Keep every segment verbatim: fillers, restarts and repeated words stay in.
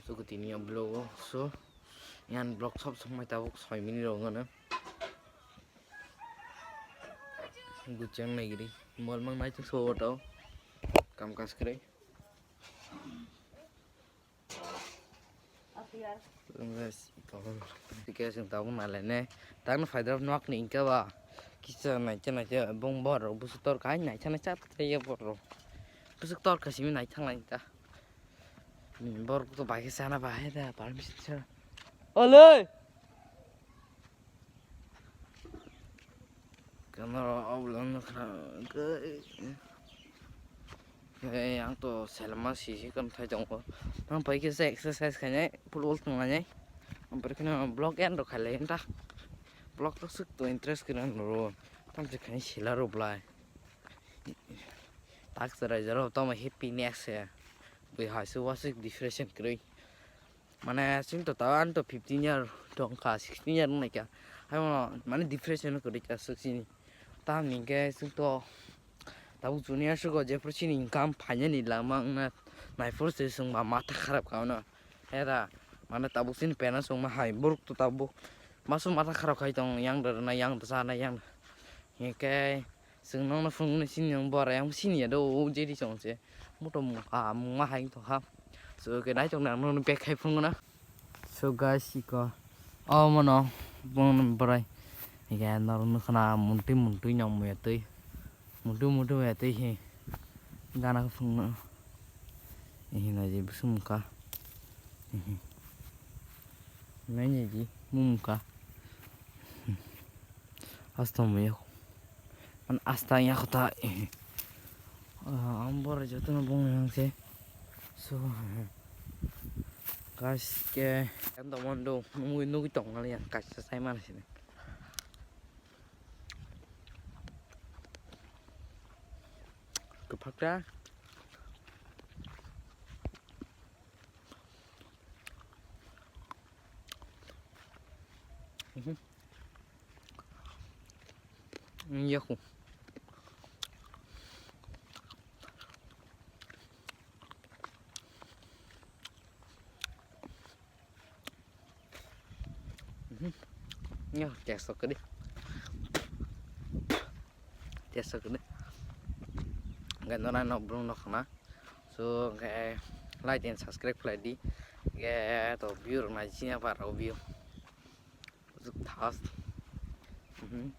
Chuku tini o vlog o so, yan vlog sob somoi tabuk soi minute rok wngkha na. Guchang nai giri, mol mang nai tuk so tau. Kam kas kre. Guys, iko. Tike sing tabuk nalai ne. Tang no faidra nok ni inka ba. Kisa nai cha nai cha bong bor busu tor kai nai cha nai cha tre ye bor. Busu tor kasi mi nai thang lai ta. Ni bor to bai ke sana ba he da permission cha. Oloi. Kano oblong no khna. Hey, ang to selma sisi kan thai jong ko. Nang pai ke se exercise khainai, football tong nai. Ang pai khna vlog end ro khaile enta. Vlog to suk to interest kre ro. Tam se khainai sila ro blai. Tak se rai jaro to ma happiness ya. Bui hai su wasik depression kre. Mane chwng to tao ani to fifteen year tong kha, sixteen year wng nai kha. Hai mano mane depression kwrwi kha swk chini. Tamo hwn khe chwng to tabuk junior swk o jephru chini income phainani lama wngna naiphuru se chwng ba matha kharap kha mano. He da mane tabuk chini parents wngma hai borok to tabuk masu matha kharap khai tong yang rwna yang cha na yang. Hinkhe Chwng nokno phunuknwi sini nang bora yang sini ya do o jeri chong se. Moto mung kha mung ma hai tong kha. So ke nai tong nang nokno bek khai phunukna. So guys iko. O mono bong borai. Ike norok nukha na muntui muntui nong muya twi. Muntui muntui muya twi hi. Gana phunukno. Ihi na je busum kha. Ihi. Nai je ji mum kha. Asta mo yako. An asta yako ta. Ang bora joto no bong yang se. So guys ke kan to mon do nungwi nungwi tong ngali yang kaisa sai mana sini. Kwphak ta. Mhm. Yaku. Mhm. Yo, test kedi. Test kedi. Gak nona no belum nok na. So, kayak like and subscribe lagi. Kayak to view rok nai sini apa rok view. Thas. Mhm.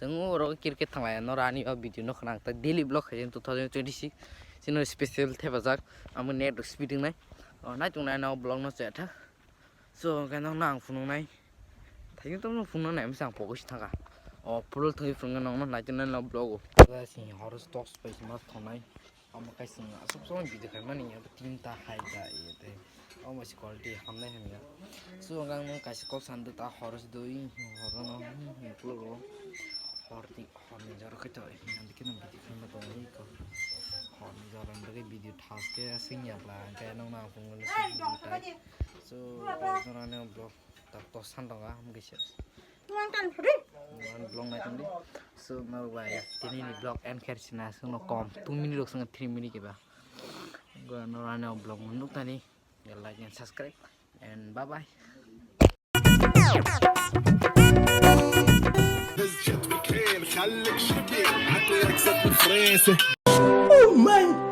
Chwng oro cricket thanglai no rani o video no khna ta daily vlog khai two thousand twenty-six. Sino special thepajak amo net speed wngnai. O nai tongnai no vlog no chetha. So khe no nang phunuknai. Thaiyo to no phunuknai misa ang pogo si thanga. O pulul thangwi phunuknai no nai tongnai no vlog o. Sini horo stocks pai sima thongnai. Omo kaisa aswk sono video khaimani ya, tinta hai da, iye tei. Omo se quality hamnai hamya. So, ang nang kaisa kok sando ta hor se doi, hor no, hmm, hmm, plugo. Hor di, hor ni jora khaito, eh, ang dikhe nang video khaima tong ni ko. Hor ni jora ni bagwi video thas khe sing ya bla, ang khe nang nang phone ni sing tai. So, hor no ne vlog. Tak to san tonga, mungkin sih. Tuang tan puri. Tuang belum naik tadi. So, no bai, tini ni vlog end kher sina, so no kom, two minute rok sanga three minute keba. Gua no rana vlog menuk tadi. Ya like and subscribe and bye bye. Oh my